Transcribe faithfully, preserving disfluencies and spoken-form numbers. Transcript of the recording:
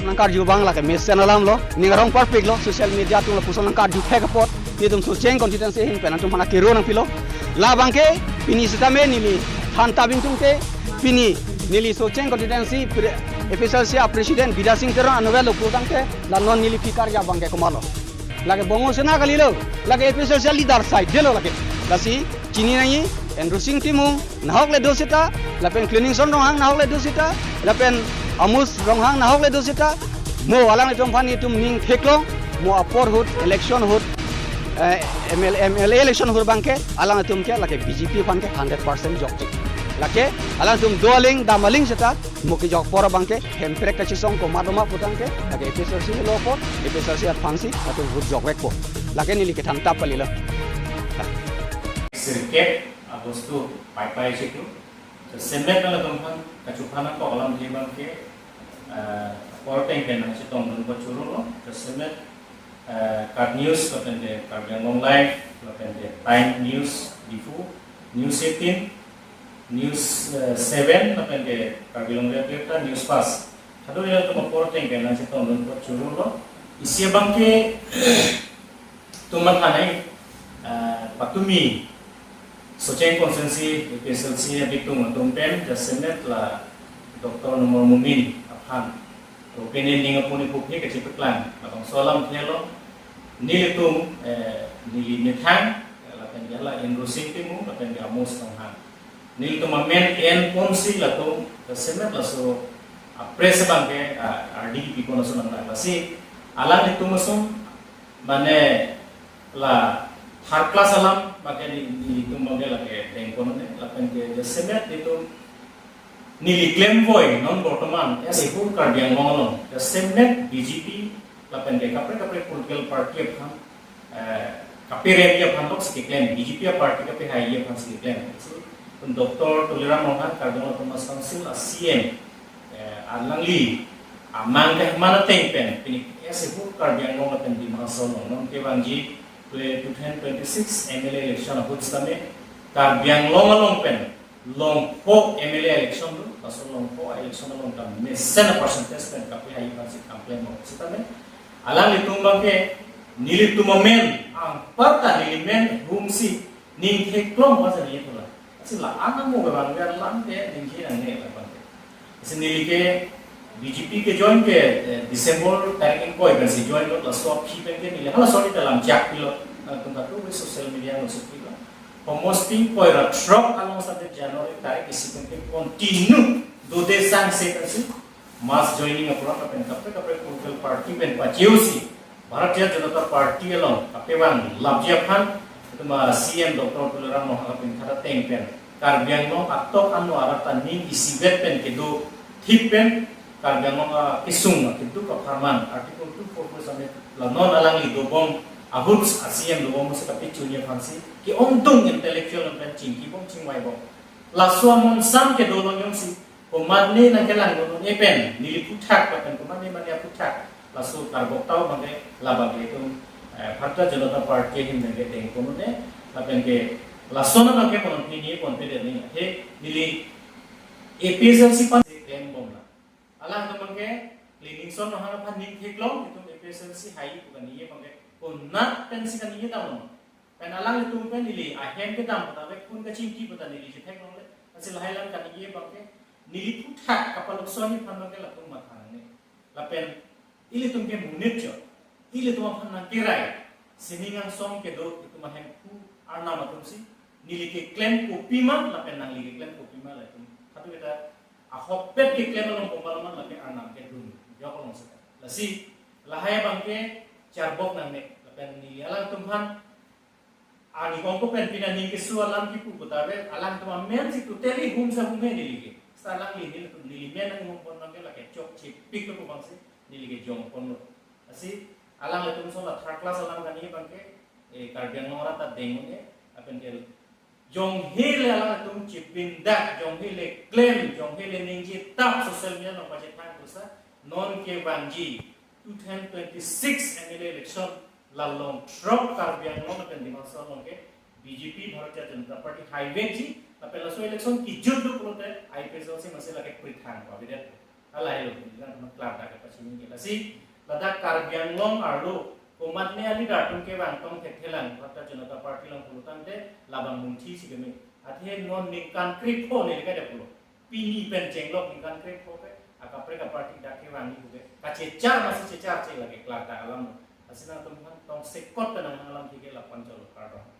Nangkarju abang lake mesen alam lo, ning arong parpik lo, social media atum lapuson nangkarju thek apot, nelitum Socheng constituency ahin pen nangtum aphan akero nangpilo. Labang ke, pini sitame neli than ta bingtung te, pini neli Socheng constituency pre-, A P H L C a president Bidya Sing Teron anwel lo putang ke, la non neli aphi karju abang ke komatlo. Lake Bongo Sena kalilo, lake A P H L C a leader side delo lake. Lasi, chini nangji, Andrew Sing Timung, nahok le do seta, lapen Cleaningson Ronghang nahok le do seta, lapen Amos Ronghang nahok le do seta, mo alanglitum aphan nelitum ning theklong, mo apor ahut, election ahut, eh, M L A, M L A election ahut abang ke, alanglitum ke lake B J P aphan ke hundred percent jokji. Lake, alanglitum do aling, dam aling seta, mo kejok apor abang ke, Hemprek kachesong komat doma putang ke, lake A P H L C lo apot, A P H L C aphansi, latum vote jokvekpo. Lake neli kethan ta kalilo. Sirkep, abostu, pai pai situ. Jasemet nangtum aphan, kachuphan nangkok alam di abang ke, eh, apor ateng pen nangchetongdun apot choro lo. Jasemet, eh, KAT News, lapen ke Karbi Anglong Live, lapen ke Time News, Diphu, News eighteen, News, eh, seven, lapen ke Karbi Anglong Live Abirta, News Fast. Kadokave atum apor ateng pen nangchetongdun apot choro lo. Isi abang ke atum mathanai, eh, patumi Socheng constituency, A P H L C abitung atum pen, jasemet la Doctor Numal Momin aphan ro pene ning apuni puphe kachepaklang, labangso alamthe along, nelitum, eh, neli methang, eh, lapen ke la Andrew Sing Timung, lapen ke Amos Ronghang. Nelitum amen enponsi latum, jasemet laso, a press abang ke, a, ardi pipon ason nang lasi, alanglitum ason, mane la third class alam, abang ke ne-, nelitum abang ke lake dengpon ne, lapen ke jasemet nelitum neli klemvoi non bortoman, as a whole Karbi Anglong along, jasemet B J P, lapen ke kaprek kaprek political party aphan, eh, kaperemji aphan toksi keklem, B J P a party kapehaiji aphansi keklem. So, Doctor Tuliram Ronghang Karbi Anglong Autonomous Council a C E M, eh, alangli amang kehman ateng pen, pini as a whole Karbi Anglong lapen Dima Hasao along, non kevangji two thousand twenty-six M L A election ahut sitame, Karbi Anglong along pen, longpho M L A election do, laso longpho election along ta mesen a percentage pen kapehaiji aphansi kam klem mo sitame. Alanglitum abang ke nelitum amen, anparta neli men humsi ning theklong aphansi neli thula. Lasi la-an amo bebang ber lang ke ningje nangne la abang ke. Lasi neli ke B J P kejoin ke, eh, December tarik ingkoi pensi join lo, laso aphi pen ke neli hala sorry dalam jak pilo, nangtum katu social media along si pilo. Homosting koi ra throk along sate January tarik isi pen ke continue dode sangse pensi mass joining apron lapen kaprek kaprek political party pen pacheusi Bharatiya Janata Party along kapevang lapji aphan, itum a C E M Doctor Tuliram Ronghang aphan khat ateng pen Karbi Anglong atok ano arat ta ning isivet pen kedo thip pen Karbi Anglong akesung keduk apharman Article two four four sitame la non alangli dobom ahut a C M dobom si kapechunji aphansi ke-ongdung intellectual pen chingkibom chingvaibom. Laso amonsam kedo along jongsi komatne nangkelangdun un-e pen, neli aphuthak lapen komatne mane aphuthak, laso karbok tau abang ke, labang ke itum, eh, Bharatiya Janata Party ahin abang ke dengpon un-e, lapen ke lason abang ke konon pini ponpedet nangji, he, neli A P H L C aphan klembom la. Alangtum abang ke, Cleaningson Ronghang aphan ning theklong, itum A P H L C hai pu kaningje abang ke, konat pensi kaningje tanglo. Pen alanglitum pen neli ahem kedam pata le kun kachingki pata neli chethek longle. Lasi lahai alam kaningje abang ke neli aphuthak kapalokso ni aphan abang ke latum matha nangne. Lapen ilitum ke monit chot. Ilitum aphan nangkerai. Sining angsong kedo itum ahemphu arnam atumsi. Neli keklem kopima lapen nangli keklem kopima latum. Hatu kita ahokpet keklem along kombal man lapen arnam kedun. Jok along seta. Lasi lahai abang ke charbok nangne. Lapen neli alangtum aphan ani kongko pen pina ning keso alam kipu putave, alangtum amensi totally humsa humhe neli ke. Seta alangli nelitum neli men nanghumpon abang ke lake chokche pik lo pu abangsi neli ke jongponlo. Lasi alanglitum ason la third class alam kaningje abang ke, eh, Karbi Anglong arat ta deng un-e, lapen ke jonghe le alangtum chepindak, jonghe le klem, jonghe le ningje tap social media along pachethang pusa, non kevangji two thousand twenty-six M L A election la long throk Karbi Anglong lapen Dima Hasao along ke B J P Bharatiya Janata Party haivekji, lapen laso election kijut do pulote I P S L si masi lake prithang ko avedet. Lahelo pini nangtum klardak kepachini ke. Lasi ladak Karbi Anglong arlo komatne a-leader atum kevang tong thekthelang, Bharatiya Janata Party along pulo tangte labang munthi si keme. Athe non ningkan krepho neli kade pulo. Pini pen chenglok ningkan krepho ke akaprek a-party dak kevangji ke kachechar masi checharche lake klardak alam. Lasi nangtum tong sekot pen nang alam thike lapu-an cholo, kardom.